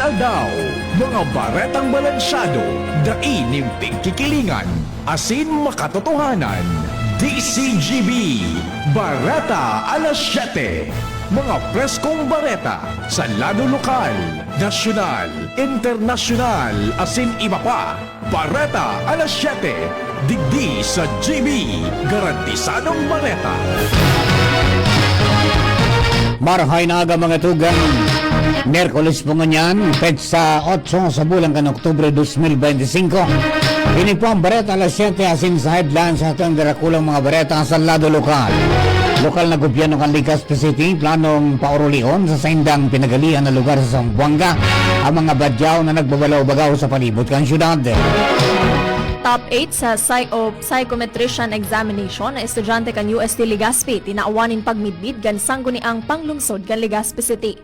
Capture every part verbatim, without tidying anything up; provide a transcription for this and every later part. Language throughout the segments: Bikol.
Aldaw, mga baretang balansyado, dai nin pigkikilingan, asin makatotohanan. D C G B, Bareta alas siyete. Mga preskong bareta sa lado lokal, nasyonal, internasyonal, asin iba pa. Bareta alas siyete, digdi sa G B, garantisadong bareta. Marahay na aga, mga tugang. Miyerkules po ngunyan, petsa otso sa bulan kan Oktubre dos mil bente singko. Ini po ang Bareta alas siyete, asin sa headlines sa atong darakulang mga bareta sa lado lokal. Lokal na gobyerno kan Legazpi City, planong paurulion sa saindang pinagalian na lugar sa Zamboanga ang mga badyaw na nagbabalaw-bagaw sa palibot kan syudad. Top eight sa psy-, o psychometrician examination na estudyante kan U S T Legazpi tinawan nin pagmidbid kan Sangguniang Panglungsod kan Legazpi City.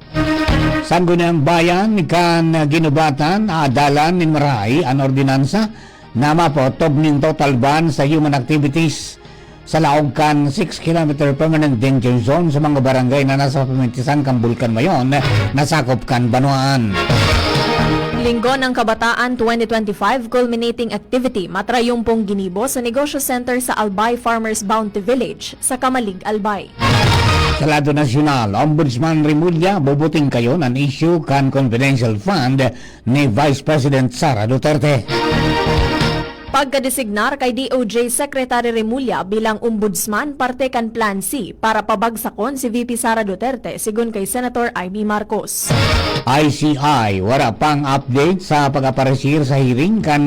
Sangguniang Bayan kan Guinobatan aadalan nin marahay an ordinansa na mapaotob nin total ban sa human activities sa laog kan six kilometer permanent danger zone sa mga barangay na nasa pamitisan kan Bulkan Mayon na sakop kan banwaan. Linggo ng Kabataan twenty twenty-five culminating activity, matrayumpong ginibo sa Negosyo Center sa Albay Farmers Bounty Village sa Camalig, Albay. Sa lado nasyonal, Ombudsman Remulla bubuting kayon an issue kan confidential fund ni Vice President Sara Duterte. Pagkadesignar kay D O J Secretary Remulla bilang Ombudsman parte kan Plan C para pabagsakon si V P Sara Duterte, sigon kay Senator Imee Marcos. I C I, wara pang update sa pag-aparecer sa hearing kan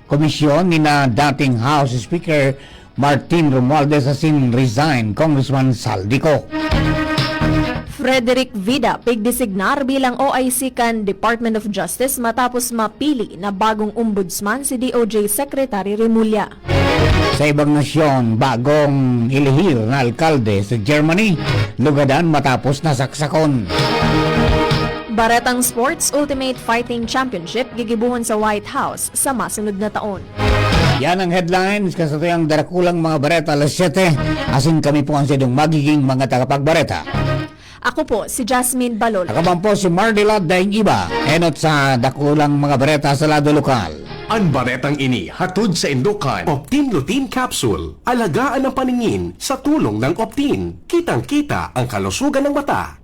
komisyon ni na dating House Speaker Martin Romualdez asin resign Congressman Zaldy Co. Frederick Vida pigdesignar bilang O I C kan Department of Justice matapos mapili na bagong ombudsman si D O J Secretary Remulla. Sa ibang nasyon, bagong ilihir na alkalde sa Germany, lugadan matapos nasaksakon. Baretang Sports, Ultimate Fighting Championship gigibohon sa White House sa masunod na taon. Yan ang headlines kan satuyang darakulang mga bareta alas siyete. Asin kami po ang saindong magiging mga tagapagbareta. Ako po si Jasmine Balolo. Ako man po si Mardelad Daing Iba. Enot sa dakulang mga bareta sa lado lokal. An baretang ini hatod saindo kan Optin Lutein Capsule. Alagaan ang paningin sa tulong ng Optin. Kitang-kita ang kalusugan ng mata.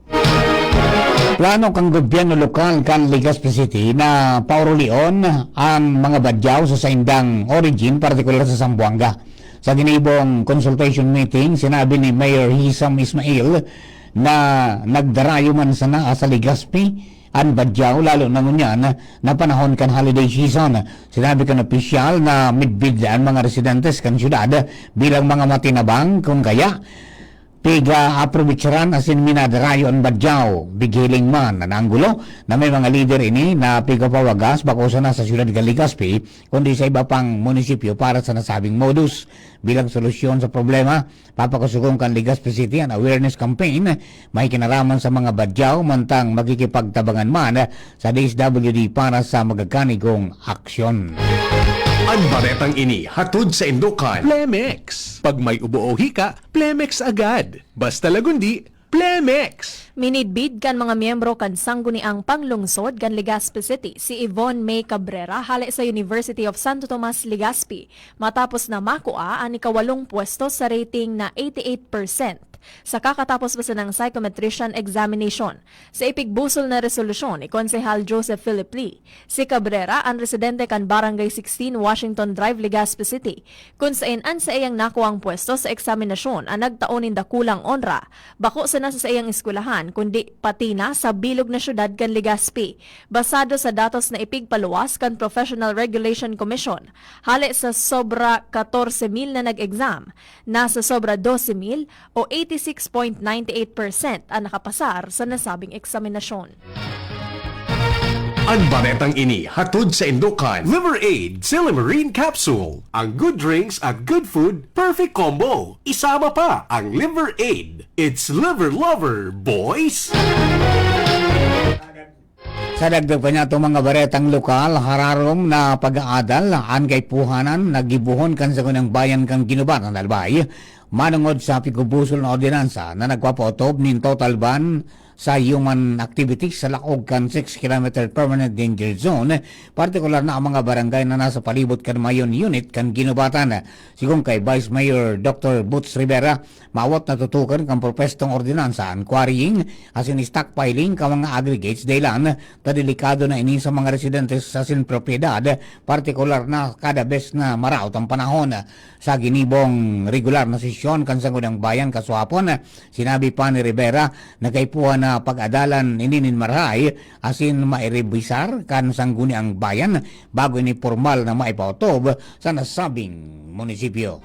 Plano kan gobyerno lokal kan Legazpi City na paurulion ang mga badyaw sa saindang origin, partikular sa Zamboanga. Sa ginibong consultation meeting, sinabi ni Mayor Hisam Ismail na nagdarayo man sana sa Legazpi an badyaw, lalo na ngunyan na panahon kan holiday season. Sinabi kan opisyal na midbid an mga residentes kan syudad bilang mga matinabang, kun kaya piga-aprovechar asin minadarayo an badyaw. Bighiling man an anggulo na may mga lider ini na pigapawagas bako sana sa syudad kan Legazpi, kundi sa iba pang munisipyo para sa nasabing modus. Bilang solusyon sa problema, papakosogong kan Legazpi City an awareness campaign may kinaraman sa mga badyaw, mantang makikipagtabangan man sa D S W D para sa magakanigong aksyon. An baretang ini hatod saindo kan Plemex. Pag may ubo o hika, Plemex agad. Basta lagundi, Plemex! Minidbid kan mga miyembro kan Sangguniang Panglungsod kan Legazpi City si Yvonne May Cabrera hale sa University of Santo Tomas, Legazpi, matapos na makua an ikawalong pwesto sa rating na eighty-eight percent sa kakatapos pa sanang psychometrician examination. Sa ipigbusol na resolusyon ni Konsehal Joseph Philip Lee, si Cabrera an residente kan Barangay sixteen, Washington Drive, Legazpi City, kun saen an saiyang nakuang pwesto sa eksaminasyon an nagtao nin dakulang onra, bako sana sa saiyang eskwelahan, kundi pati na sa bilog na syudad kan Legazpi. Basado sa datos na ipigpaluwas kan Professional Regulation Commission, hale sa sobra katorse mil na nag-exam, nasa sobra dose mil o eighty-six point nine eight percent an nakapasar sa nasabing eksaminasyon. An baretang ini hatod saindo kan Liver Aid Silymarin Capsule. Ang good drinks at good food, perfect combo. Isama pa ang Liver Aid. It's Liver Lover, boys! Sa dagdag pa niya, itong mga baretang lokal, hararom na pag-aadal an kaipuhanan na gibohon kan Sangguniang Bayan kan Guinobatan, Albay, manongod sa pigubusol na ordinansa na nagpapaotob nin total ban sa human activities sa laog kan six kilometer permanent danger zone, partikular na ang mga barangay na nasa palibot kan mayon unit kan ginubatan. Sigon kay Vice Mayor Doctor Boots Rivera, mawat na tutukan kan propwestong ordinansa an quarrying asin stockpiling kan mga aggregates dahilan ta delikado na ini sa mga residentes asin propiedad, partikular na kada bes na maraot ang panahon. Sa ginibong regular na sesyon kan Sangguniang Bayan kasuhapon, sinabi pa ni Rivera na kaipuhan na pag-adalan ini nin marahay asin mairebisar kan Sangguniang Bayan bago ini pormal na maipaotob sa nasabing munisipyo.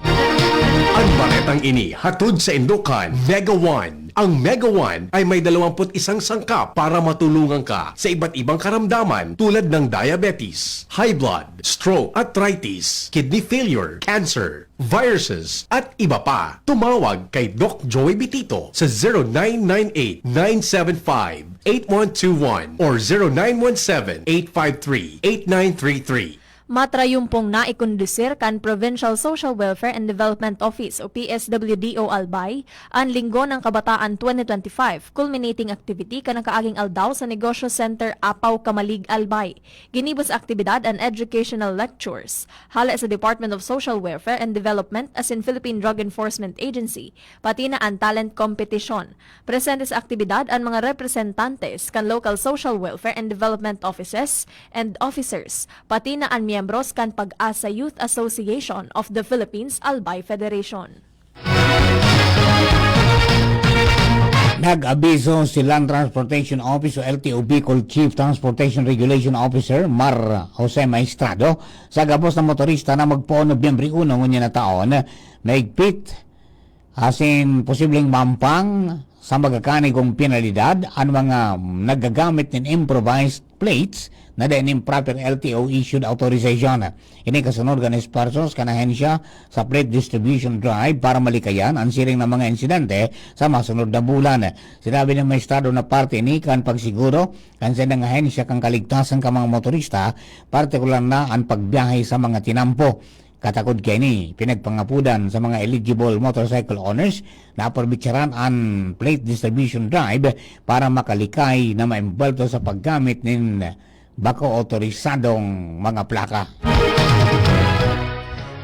Ang baretang ini hatod sa Indokan Mega One. Ang Mega One ay may dalawampu't isang sangkap para matulungan ka sa iba't ibang karamdaman tulad ng diabetes, high blood, stroke, arthritis, kidney failure, cancer, viruses, at iba pa. Tumawag kay Doc Joey Bitito sa zero nine nine eight, nine seven five, eight one two one or zero nine one seven, eight five three, eight nine three three. Matrayumpong naikondusir kan Provincial Social Welfare and Development Office o P S W D O Albay an Linggo ng Kabataan twenty twenty-five, culminating activity kan nakaaging aldaw sa Negosyo Center Apaw Kamalig, Albay. Ginibo sa aktibidad an educational lectures hale sa Department of Social Welfare and Development asin Philippine Drug Enforcement Agency, pati na an talent competition. Presente sa aktibidad an mga representantes kan local social welfare and development offices and officers, pati na an miyembros kan Pag-asa Youth Association of the Philippines Albay Federation. Nag-abiso si Land Transportation Office o L T O Bicol Chief Transportation Regulation Officer Mar Jose Maestrado sa gabos na motorista na magpoon Nobyembre uno ngunyan na taon, mahigpit asin posibleng mampang sa magkakanigong penalidad an mga naggagamit nin improvised plates na dai nin proper L T O issued authorization. Ini kasunod kan espuwersos kan ahensya sa plate distribution drive para malikayan an siring na mga insidente sa masunod na bulan. Sinabi nin Maestrado na parte ini kan pagsiguro kan saindang ahensya kan kaligtasan kan mga motorista, partikular na an pagbiyahe sa mga tinampo. Katakod kaini, pinagpangapudan sa mga eligible motorcycle owners na aparbitsaran an plate distribution drive para makalikay na maembwelto sa paggamit nin bako otorisadong mga plaka.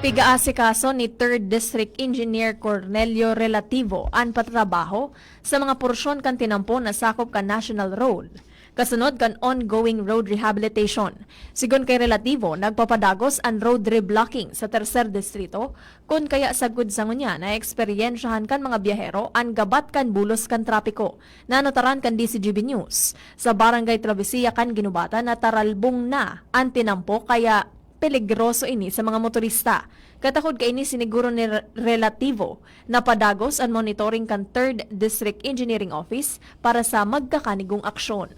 Pigaasikaso ni Third District Engineer Cornelio Relativo an patrabaho sa mga porsyon kan tinampo na sakop kan National Road, kasunod kan ongoing road rehabilitation. Sigon kay Relativo, nagpapadagos an road reblocking sa Tercer Distrito, kun kaya sagkod sa ngunyan naeeksperyensyahan kan mga biyahero an gabat kan bulos kan trapiko. Nanotaran kan D C G B News, sa Barangay Travesía kan Guinobatan nataralbong na an tinampo kaya peligroso ini sa mga motorista. Katakod kaini, siniguro ni Re-, Relativo na padagos an monitoring kan Third District Engineering Office para sa magkakanigong aksyon.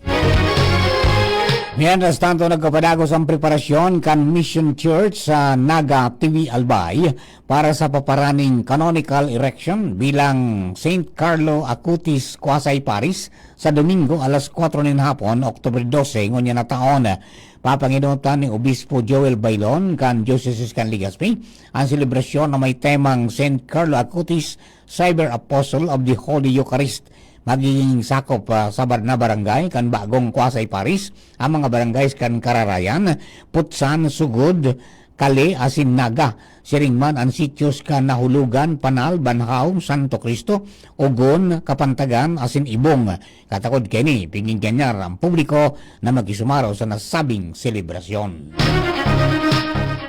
Mientras tanto, nagpapadagos ang preparasyon kan Mission Church sa Naga T V Albay para sa paparaning canonical erection bilang Saint Carlo Acutis Quasi-Paris sa Domingo alas kwatro nin hapon, Oktubre dose, ngunyan na taon. Papanginutan ni Obispo Joel Bailon kan Diocese kan Legazpi an selebrasyon na may temang Saint Carlo Acutis, Cyber Apostle of the Holy Eucharist. Magiging sakop, ah, sa bar-, na barangay kan bagong Quasi-Paris, ang mga barangays kan Kararayan, Putsan, Sugod, Kale asin Naga. Siring man an sitios kan Nahulugan, Panal, Banhaw, Santo Cristo, Ogon, Kapantagan asin Ibong. Katakod kaini, piginganyar ang publiko na makisumaro sa nasabing selebrasyon.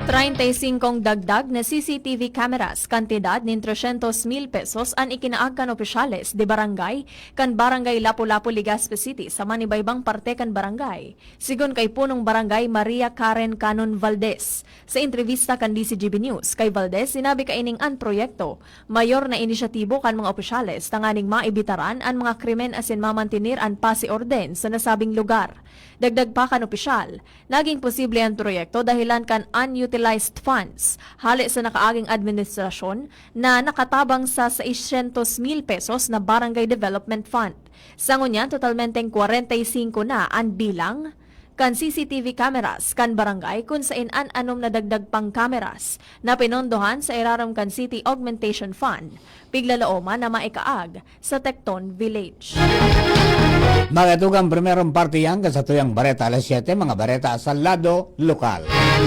Treinta y cinco dagdag na C C T V cameras, kantidad nin trescientos mil pesos, an ikinaag kan opisyales de barangay kan Barangay Lapu-Lapu, Legazpi City, sa manibaybang parte kan barangay. Sigon kay Punong Barangay Maria Karen Canon Valdez. Sa entrebista kan D C G B News, kay Valdez, sinabi kaining an proyekto mayor na inisyatibo kan mga opisyales tanganing maibitaran an mga krimen asin mamantener an pasi orden sa nasabing lugar. Dagdag pa kan opisyal, naging posible an proyekto dahelan kan unutilized funds hale sa nakaaging administrasyon na nakatabang sa seiscientos mil pesos na Barangay Development Fund. Sa ngunyan, totalmenteng kwarenta y singko na an bilang kan C C T V cameras kan barangay, kun sain an anom na dagdag pang cameras na pinondohan sa irarom kan City Augmentation Fund, piglalooman na maikaag sa Tecton Village. Magatugang primerong parte yan, kan satuyang bareta alas siyete, mga bareta sa lado lokal.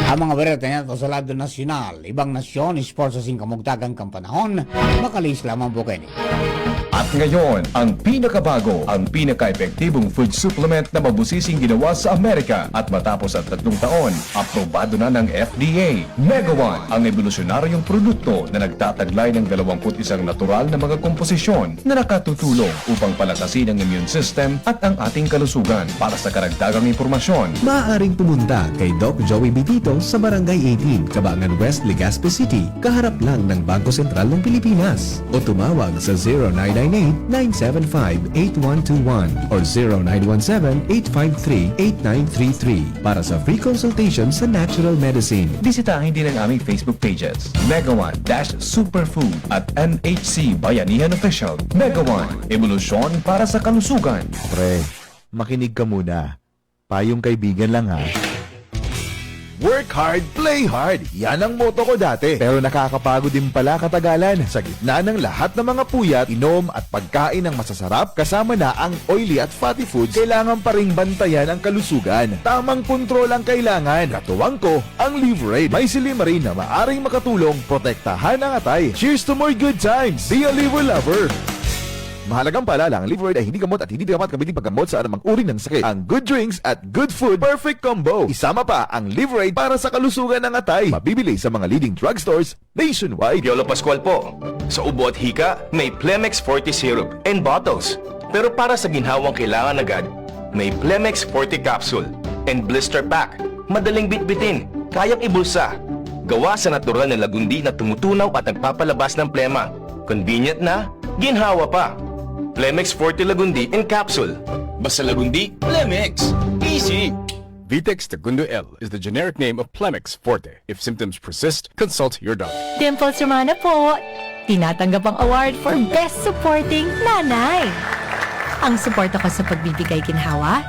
Ang mga bareta niyan sa lado nasyonal, ibang nasyon, sports sa singkamugtagang kan panahon, makalihis lamang po kaini. At ngayon, ang pinakabago, ang pinaka-epektibong food supplement na mabusising ginawa sa Amerika. At matapos ang tatlong taon, aprobado na ng F D A. Mega One, ang ebolusyonaryong produkto na nagtataglay ng dalawampu't isang natural na mga komposisyon na nakatutulong upang palakasin ang immune system at ang ating kalusugan. Para sa karagdagang impormasyon, maaaring pumunta kay Doc Joey Bitito sa Barangay eighteen, Cabangan West, Legazpi City, kaharap lang ng Bangko Sentral ng Pilipinas. O tumawag sa zero nine nine eight, nine seven five, eight one two one or zero nine one seven, eight five three, eight nine three three para sa free consultation sa natural medicine. Bisitahin din ang aming Facebook pages, Mega One dash Superfood at M H C Bayanihan Official. Mega One, ebolusyon para sa kalusugan. Pre, makinig ka muna. Payong kaibigan lang, ha. Work hard, play hard. Yan ang motto ko dati. Pero nakakapagod din pala katagalan. Sa gitna ng lahat ng mga puyat, inom at pagkain ng masasarap, kasama na ang oily at fatty foods, kailangan pa ring bantayan ang kalusugan. Tamang kontrol ang kailangan. Katuwang ko, ang Livraid. May silymarin na maaring makatulong protektahan ang atay. Cheers to more good times! Be a Liver Lover! Mahalagang paalala, ang Livraid ay hindi gamot at hindi dapat gamitin paggamot sa anumang uri ng sakit. Ang good drinks at good food, perfect combo. Isama pa ang Livraid para sa kalusugan ng atay. Mabibili sa mga leading drugstores nationwide. Piolo Pascual po. Sa ubo at hika, may Plemex Forte Syrup and bottles. Pero para sa ginhawang kailangan agad, may Plemex Forte Capsule and Blister Pack. Madaling bitbitin, kayang ibulsa. Gawa sa natural na lagundi na tumutunaw at nagpapalabas ng plema. Convenient na, ginhawa pa. Plemex Forte Lagundi in Capsule. Basta Lagundi, Plemex. Easy! Vitex Tagundo L is the generic name of Plemex Forte. If symptoms persist, consult your doctor. Dimples Romana po! Tinatanggap ang award for Best Supporting Nanay. Ang suporta ko sa pagbibigay ginhawa,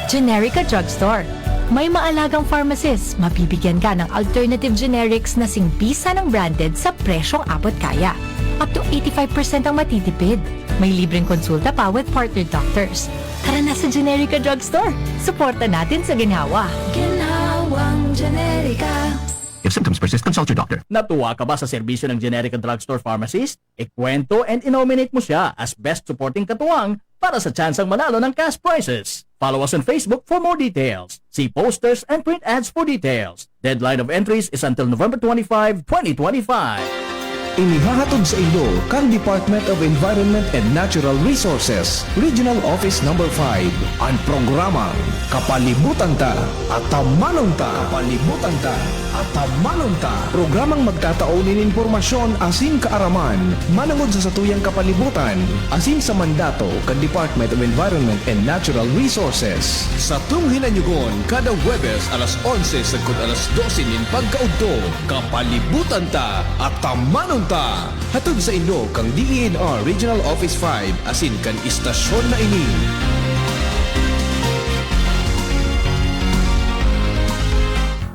Generica Drugstore. May maalagang pharmacist, mabibigyan ka ng alternative generics na singbisa ng branded sa presyong abot kaya. Up to eighty-five percent ang matitipid. May libreng konsulta pa with partner doctors. Tara na sa Generica Drugstore. Suporta natin sa ginhawa. Ginhawang Generica. If symptoms persist, consult your doctor. Natuwa ka ba sa serbisyo ng Generica Drugstore Pharmacist? Ikwento and i-nominate mo siya as Best Supporting Katuwang para sa tsansang manalo ng cash prizes. Follow us on Facebook for more details. See posters and print ads for details. Deadline of entries is until November twenty-five, twenty twenty-five. Inihahatod sa indo kan Department of Environment and Natural Resources, Regional Office Number five, an programang Kapalibutan Ta, Atamanon Ta. Kapalibutan Ta, Atamanon Ta. Programang magtatao nin impormasyon asin kaaraman manongod sa satuyang kapalibutan asin sa mandato kan Department of Environment and Natural Resources. Satong hinanyugon kada Huwebes alas onse sagkod alas dose nin pagkaudto. Kapalibutan Ta, Atamanon Ta. Hatod saindo kan D E N R Regional Office five asin kan istasyon na ini.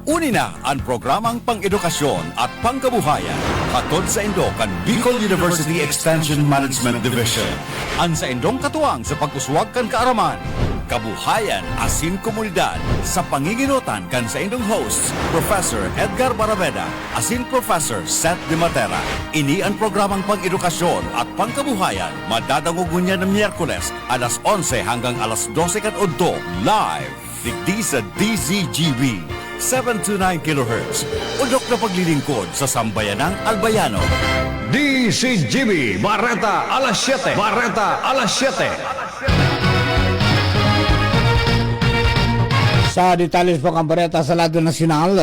Uni na an programang pang-edukasyon at pangkabuhayan, hatod saindo kan Bicol University Extension Management Division. An saindong katuwang sa pag-uswag kan kaaraman, kabuhayan asin komunidad, sa pangingenotan kan saindong hosts, Professor Edgar Barabeda asin Professor Seth De Matera. Ini an programang pang-edukasyon at pangkabuhayan, madadangog ngunyan na Miyerkules, alas onse hanggang alas dose kan udto, live digdi sa D Z G B, seven two nine kilohertz, udok na paglilingkod sa sambayanang Albayano. D Z G B, Bareta alas siyete, Bareta alas siyete. Sa detalles po kan bareta sa lado nasyonal,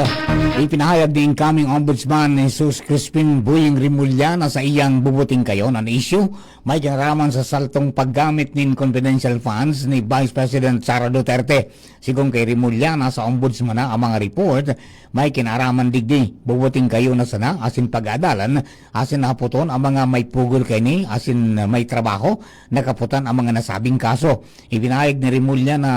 ipinahayag ni incoming Ombudsman Jesus Crispin Boying Remulla na sa iyang bubuting kayo na isyu may kinaraman sa saltong paggamit nin confidential funds ni Vice President Sara Duterte. Sigon kay Remulla, nasa Ombudsman na ang mga report may kinaraman digdi. Bubuting kayo na sana asin pag-aadalan asin hapoton ang mga may pugol kaini asin may trabaho na kaputan ang mga nasabing kaso. Ipinahayag ni Remulla na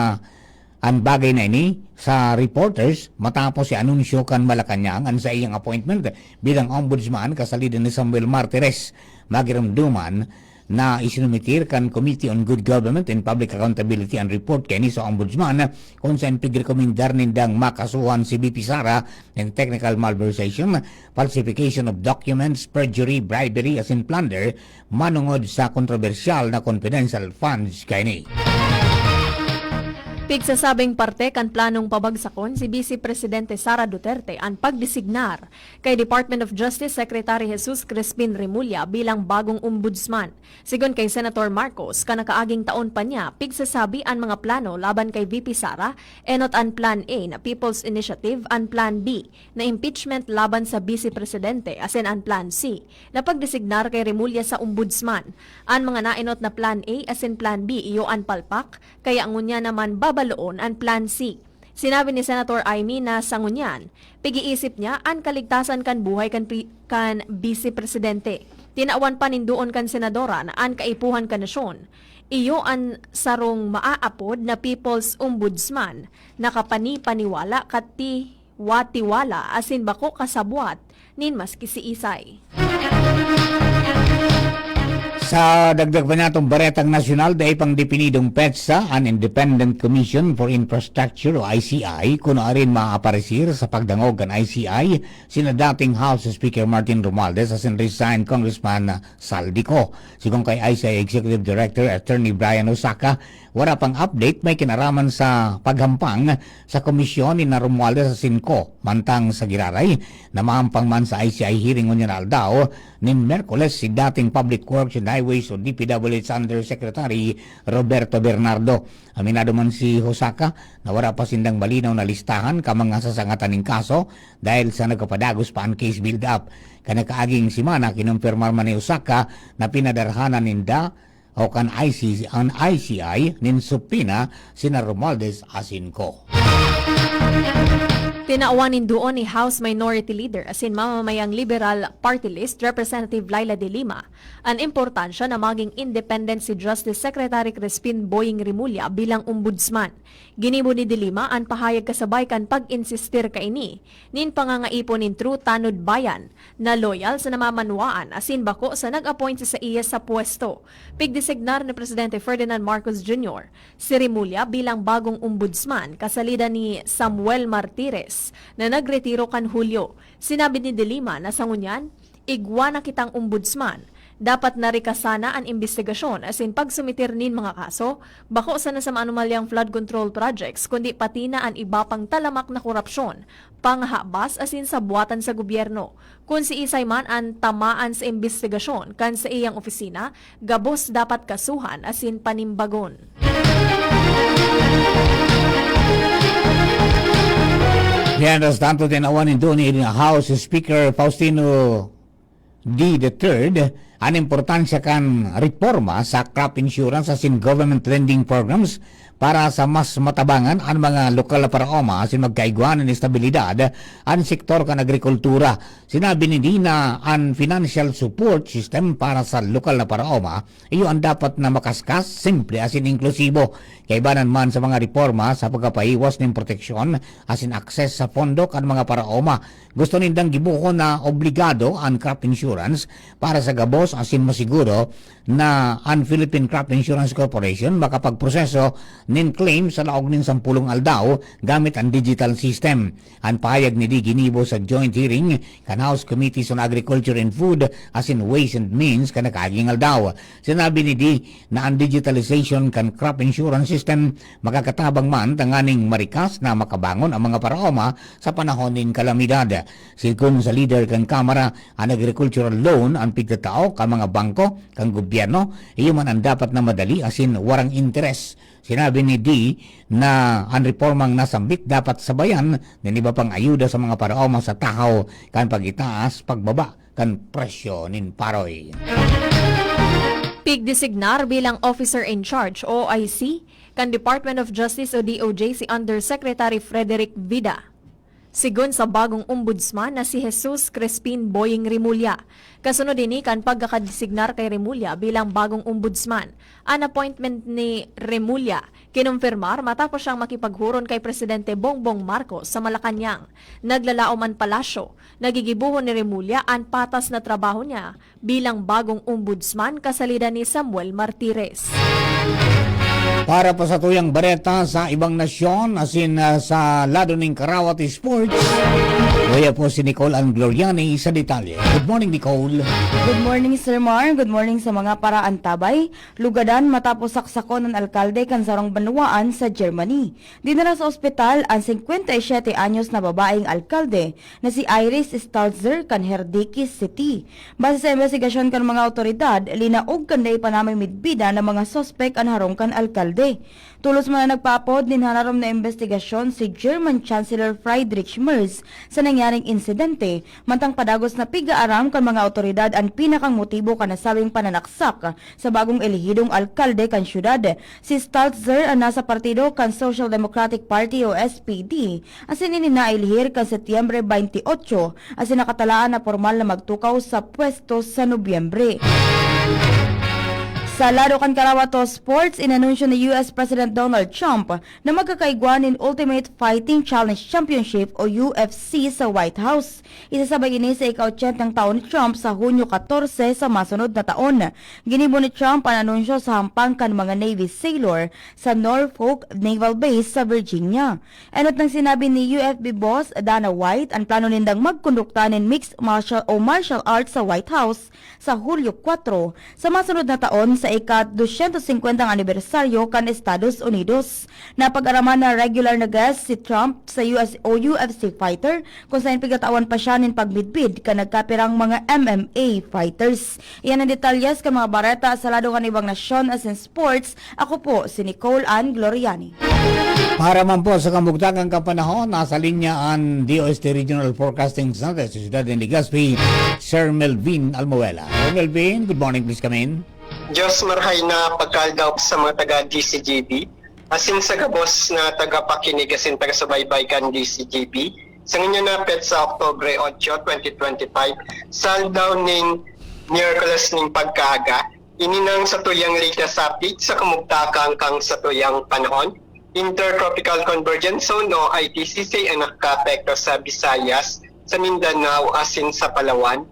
an bagay na ini sa reporters matapos ianunsyo kan Malacañang an saiyang appointment bilang ombudsman kasalida ni Samuel Martires. Magiromdoman na isinumitir kan Committee on Good Government and Public Accountability an report kaini sa Ombudsman, kung saen pigrekomendar nindang makasuhan si V P Sara nin technical malversation, falsification of documents, perjury, bribery asin plunder manongod sa kontrobersyal na confidential funds kaini. Pigsasabing parte kan planong pabagsakon si Vice Presidente Sara Duterte an pagdesignar kay Department of Justice Secretary Jesus Crispin Remulla bilang bagong ombudsman. Sigon kay Senator Marcos, kan nakaaging taon pa niya, pigsasabi an mga plano laban kay V P Sara, enot an Plan A na People's Initiative, an Plan B na impeachment laban sa Vice Presidente, asin an Plan C na pagdesignar kay Remulla sa ombudsman. An mga naenot na Plan A asin Plan B iyo an palpak, kaya ngunyan naman babaloon an Plan C. Sinabi ni Senator Imee na sa ngunyan, pig-iisip niya an kaligtasan kan buhay kan pri-, kan Vice Presidente. Tinawan pa nin duon kan senadora na an kaipuhan kan nasyon iyo an sarong maaapod na People's Ombudsman na kapanipaniwala, katiwatiwala asin bako kasabwat nin maski siisay. Sa dagdag pa niyatong baretang nasyonal, dai pang depinidong petsa an Independent Commission for Infrastructure o I C I, kun arin maaparisir sa pagdangog kan I C I sina dating House Speaker Martin Romualdez asin resigned Congressman Saldi Co. Sigon kay I C I Executive Director Attorney Brian Osaka, wara pang update may kinaraman sa paghampang sa komisyon ni na Romualdez asin Co. Mantang sa giraray, na mahampang man sa I C I hearing ngunyan na aldaw nin Miyerkules si dating Public Works and Highways o D P W H Undersecretary Roberto Bernardo. Aminado man si Hosaka na wara pa sindang malinaw na listahan kan mga sasangatan nin kaso dahil sa nagpapadagos pa an case build-up. Kan nakaaging semana, kinumpirmar man ni Hosaka na pinadarhanan ninda o kan I C C, an I C I nin subpoena sina Romualdez asin Co. Tinawan nin duon ni House Minority Leader asin mamamayang Liberal Party List Representative Leila de Lima an importansya na maging independent si Justice Secretary Crispin Boying Remulla bilang ombudsman. Ginibo ni de Lima an pahayag kasabay kan pag-insistir kaini nin pangangaipon nin true tanod bayan na loyal sa namamanwaan asin bako sa nag-appoint sa saiya sa pwesto. Pigdesignar ni Presidente Ferdinand Marcos Junior si Remulla bilang bagong ombudsman kasalida ni Samuel Martires na nagretiro kan Hulyo. Sinabi ni de Lima na sa ngunyan, igwa na kitang ombudsman. Dapat narika sana an imbestigasyon asin pagsumitir nin mga kaso, bako sana sa maanomalyang flood control projects, kundi pati na an iba pang talamak na korapsyon, panghabas asin sabwatan sa gobyerno. Kun siisay man an tamaan sa imbestigasyon kan saiyang opisina, gabos dapat kasuhan asin panimbagon. Mientras tanto, tinawan nindo ni House Speaker Faustino D the third an importansya kan reporma sa crop insurance asin government lending programs para sa mas matabangan an mga lokal na paraoma asin magkaigwa nin estabilidad an sektor kan agrikultura. Sinabi ni D na an financial support system para sa lokal na paraoma iyo an dapat na makaskas, simple asin inklusibo. Kaibanan man sa mga reporma sa pagkapaiwas nin proteksyon asin akses sa pondo kan mga paraoma, gusto nindang gibohon na obligado an crop insurance para sa gabos asin masiguro na an Philippine Crop Insurance Corporation makapagproseso nin claim sa laog nin sampolong aldaw gamit an digital system. An pahayag ni D ginibo sa joint hearing kan House Committees on Agriculture and Food asin Ways and Means kan nakaaging aldaw. Sinabi ni D na an digitalization kan crop insurance system makakatabang man tanganing marikas na makabangon ang mga paraoma sa panahon nin kalamidad. Sigon sa leader kan Kamara, an agricultural loan an pigtatao kan mga bangko kan gobyerno, iyo man an dapat na madali asin warang interes. Sinabi ni D na an repormang nasambit dapat sabayan nin iba pang ayuda sa mga paraoma sa tahaw kan pag-itaas, pagbaba kan presyo nin paroy. Pigdesignar bilang Officer in Charge, O I C, kan Department of Justice o D O J si Undersecretary Frederick Vida. Sigon sa bagong ombudsman na si Jesus Crispin Boying Remulla. Kasunod ini kan pagkakadesignar kay Remulla bilang bagong ombudsman, an appointment ni Remulla kinumpirmar matapos siyang makipaghuron kay Presidente Bongbong Marcos sa Malacañang. Naglalaom an palasyo, nagigibohon ni Remulla an patas na trabaho niya bilang bagong ombudsman kasalida ni Samuel Martires. Para pa sa tuyang bareta sa ibang nasyon, asin, ah, sa lado ning karawat sports, uya po si Nicole Ann Gloriani sa detalye. Good morning, Nicole. Good morning, Sir Mar. Good morning sa mga paraantabay. Lugadan matapos saksakon ng alkalde kan sarong banwaan sa Germany. Dinara sa ospital an singkwenta y siyete anyos na babaeng alkalde na si Iris Stalzer kan Herdecke City. Base sa imbestigasyon kan mga awtoridad, linaog kan dai pa namimidbidan na mga suspek an harong kan alkalde. Tolos man na nagpaapod nin hararom na imbestigasyon si German Chancellor Friedrich Merz sa nangyaring insidente, mantang padagos na pig-aaram kan mga awtoridad an pinakang motibo kan nasabing pananaksak sa bagong elehidong alkalde kan syudad. Si Stalzer an nasa partido kan Social Democratic Party o S P D, asin ini naelehir kan Setyembre twenty-eight, asin nakatalaan na pormal na magtukaw sa pwesto sa Nobyembre. Sa lado kan karawat o sports, inanunsyo ni U S President Donald Trump na magkakaigwa nin Ultimate Fighting Challenge Championship o U F C sa White House. Isasabay ini sa ika-ochentang taon ni Trump sa Hunyo katorse sa masunod na taon. Ginibo ni Trump an anunsyo sa hampang kan mga Navy sailor sa Norfolk Naval Base sa Virginia. Enot nang sinabi ni U F B boss Dana White an plano nindang magkondukta nin mixed martial o martial arts sa White House sa Hulyo kwatro, sa masunod na taon sa ika-dosyentos singkwentang anibersaryo kan Estados Unidos. Napag-araman na regular na guest si Trump sa U S o U F C fighter, kung saen pigtatawan pa siya nin pagmidbid kan nagkapirang mga M M A fighters. Iyan an detalyes kan mga bareta sa lado kan ibang nasyon asin sports. Ako po si Nicole Ann Gloriani. Para man po sa kamugtagang kapanahon, nasa linya an D O S T Regional Forecasting Center sa siyudad nin Legazpi, Sir Melvin Almuela. Sir Melvin, good morning, please come in. Diyos marhay na pagkaaldaw sa mga taga D C G B, asin sa gabos na tagapakinig asin tagasubaybay kan D C G B. Sa ngunyan na petsa, Oktubre otso, twenty twenty-five, sa aldaw nin Miyerkules nin pagkaaga, ini nang satuyang latest update sa kamugtakan kan satuyang panahon. Intertropical Convergence Zone o I T C C an nakakaapekto sa Visayas, sa Mindanao asin sa Palawan.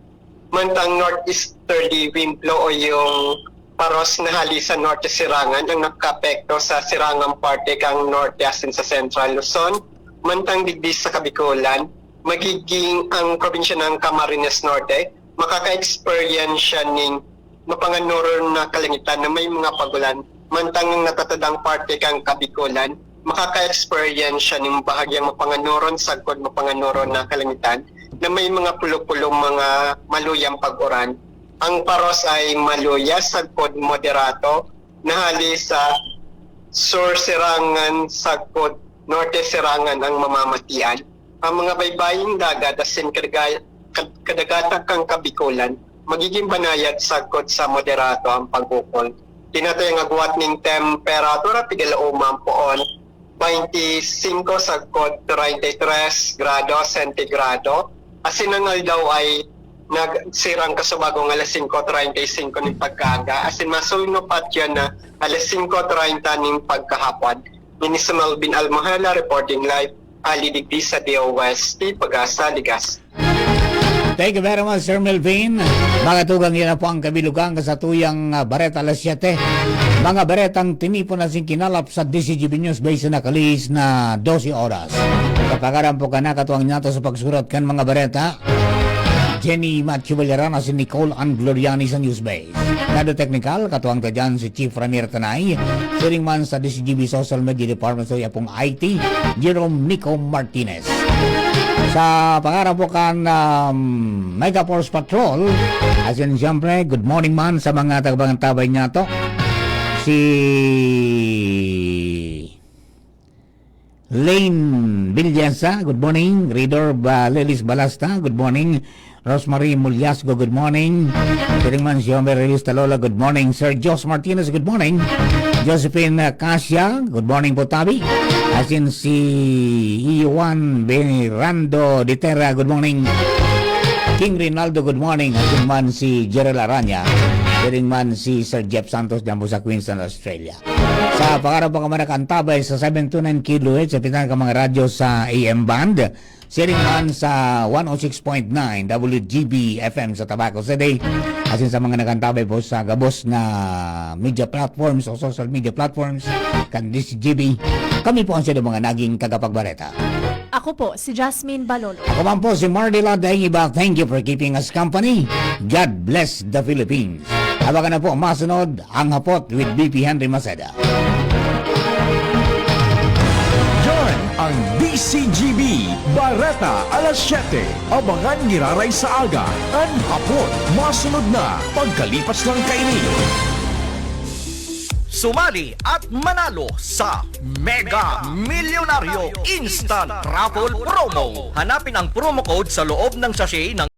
Mantang northeasterly wind flow o yung paros na hali sa norte sirangan ang nakakaapekto sa sirangang parte kan norte asin sa Central Luzon. Mantang digdi sa Kabikolan, magiging ang probinsya ng Camarines Norte makaka-experience siya ning mapanganuron na kalangitan na may mga pagulan, mantang ang natatadang parte kan Kabikolan makaka-experience siya ning bahagyang mapanganuron sagkod mapanganuron na kalangitan na may mga pulo-pulong mga maluyang pag-uran. Ang paros ay maluya sagkod moderato, na hali sa sur sirangan sagkod norte sirangan ang mamamatian. Ang mga baybaying dagat asin kadaga-, kad-, kadagatan kan Kabikolan, magiging banayad sagkod sa moderato ang pag-ukol. Tinatayang agwat ning temperatura, pigalaoman poon, twenty-cinco sagkod treinta y tres grado sentigrado. Asin ang aldaw ay nagsirang kasubagong alas singko treinta y cinco nin pagkaaga, asin masulno pa yan na alas singko treinta nin pagkahapon. Ini si Melvin Almohela reporting live, hali digdi sa D O S T Pag-asa, Ligas. Thank you very much, Sir Melvin. Mga tugang, yan na po ang kabilugan sa tuyang, ah, bareta alas siyete. Mga baretang tinipon asin kinalap sa D C G B News Base na kalis na dose oras. Kapagaran po ka na katuwang niyato sa pagsurat kan mga bareta, Jenny Matthew Valeranas, si Nicole Ann Gloriani sa News Base. Lado teknikal, katuwang ta dyan si Chief Ranier Tanay, siring man sa D C G B Social Media Department sa yapong I T, Jerome Nico Martinez. Sa pangaran po kan, um, Mega Force Patrol, asin siyempre, good morning man sa mga tagapangantabay niyato. Si Lane Villasa, good morning. Ridor Ba-, Lelis Balasta, good morning. Rosemary Mulyasgo, good morning. Siring man si Homer Reyes Talola, good morning. Sir Jos Martinez, good morning. Josephine, uh, Casia, good morning po, Tabi. Asin si Iwan Benirando de Terra, good morning. King Rinaldo, good morning. Asin man si Jerel Aranya, siring man si Sir Jeff Santos diyan po sa Queensland, Australia. Sa pagaraw pa ka mga nakantabay sa seven two nine kilohertz, sa pitang ka mga radyo sa A M band, siring man sa one oh six point nine W G B F M sa Tabaco City, asin sa mga nakantabay po sa gabos na media platforms o social media platforms, kan D C G B, kami po ang sila mga naging tagapagbareta. Ako po, si Jasmine Balolo. Ako man po si Mardy Ladaing Iba. Thank you for keeping us company. God bless the Philippines. Abangan na po masunod ang Hapot with B P Henry Maceda. Yan ang D C G B, Bareta alas siyete. Abangan giraray sa aga, an hapon, masunod na pagkalipas lang kaini. Sumali at manalo sa Mega Milyonaryo Instant Raffle Promo. Hanapin ang promo code sa loob ng sachet ng